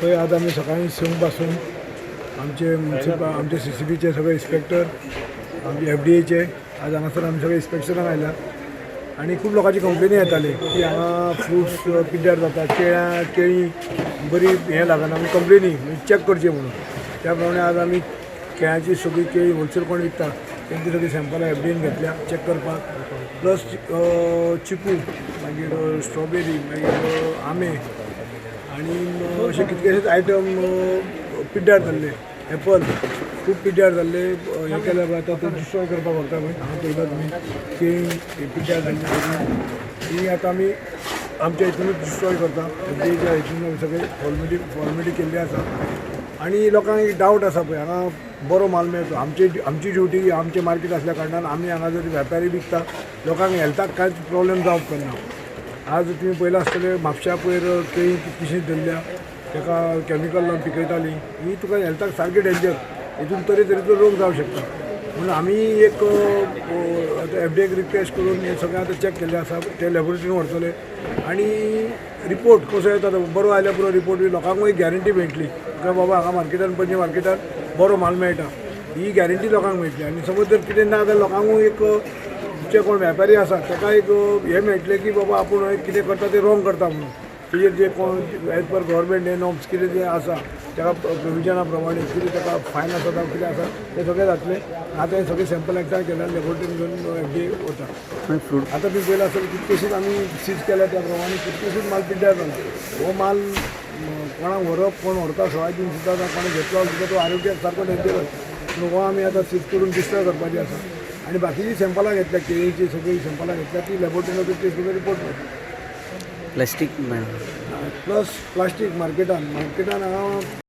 पळय, आज आमी सकाळीं 6 पासून आमचे मुन्सिपल, आमचे सीसीबीचे सगळे इन्स्पेक्टर, आमचे एफडीएचे, आज हांगासर आमी सगळे इन्स्पेक्शनाक आयल्या आनी खूब लोकांची कंप्लेनी येताली की हांगा फ्रुट्स पिड्ड्यार जाता, केळ्यां केळीं बरी हें लागना. आमी कंप्लेनी चॅक करची म्हणून. त्या प्रमाणे आज आमी केळ्यांची सगळी केळी होलसेल कोण विकता तेंची सगळी सॅम्पलां एफडीएन घेतल्या चॅक करपाक. प्लस चिकू, मागीर स्ट्रॉबेरी, मागीर आंबे आनी अशे कितकेशेच आयटम पिड्ड्यार जाल्ले. एपल खूब पिड्ड्यार जाल्ले. हें केल्या आतां ते डिस्ट्रॉय करपाक व्हरता पळय, हांगा पळयता तुमी, केळीं पिड्ड्यार जाल्ली सगळीं. ही आतां आमी आमच्या हितूनच डिस्ट्रॉय करता. एफडीएच्या हितून आमी सगळे फॉर्मेलिटी फॉर्मेलिटी केल्ली आसा. आनी लोकांक एक डावट आसा पळय, हांगा बरो माल मेळटा. आमची ड्युटी, आमचें मार्केट आसल्या कारणान आमी हांगा जर वेपारी विकता, लोकांक हेल्थाक कांयच प्रॉब्लेम जावप करना. आज तुमी पळयलां आसतलें, म्हापश्या पयर केळीं कितलीशींच धरल्या, ताका कॅमिकल लावन पिकयतालीं. ही तुका हेल्थाक सारकी डेंजर. हितून तरेतरेचो रोग जावंक शकता. म्हणून आमी एक आतां एफडीएक रिक्वेस्ट करून हें सगळें आतां चॅक केल्लें आसा. ते लॅबोरेटरीन व्हरतले आनी रिपोर्ट कसो येता तो बरो आयल्यार पुरो. रिपोर्ट बी लोकांकूय गॅरंटी मेळटली काय बाबा, हांगा मार्केटान, पणजे मार्केटान बरो माल मेळटा, ही गॅरंटी लोकांक मेळटली. आनी समज जर कितें ना जाल्यार लोकांकूय एक, जे कोण वेपारी आसा ताका एक हें मेळटलें की बाबा, आपूण कितें करता तें रोंग करता म्हणून. तेजेर जे कोण एज पर गव्हर्मेंट हे नॉर्म्स कितें जें आसा, ताका प्रोविजना प्रमाणे कितें ताका फायन आसा जावं कितें आसा, तें सगळें जातलें. आतां हें सगळें सॅम्पल एकठांय केल्यार लॅबोरेटरीन घेवन एफडीए वता. फ्रूट. आतां तुमी पळयलां आसतलें, कितकेशीच आमी सीज केल्या. त्या प्रमाणे कितकेशीच माल पिड्ड्यार जाला. हो माल कोणाक व्हरप, कोण व्हरता सवाय दिवन सुद्दां, जावं कोणें घेतलो सुद्दां, तो आरोग्याक सारको डेंजरस. पूण हो आमी आतां सीज करून डिस्ट्रॉय करपाची आसा आनी बाकीची सॅम्पलां घेतल्या, केळीची सगळीं सॅम्पलां घेतल्या, ती लॅबोरेटरीन टेस्ट करून रिपोर्ट मेळटा. प्लास्टीक मेळना. प्लस प्लास्टीक मार्केटान हांगा.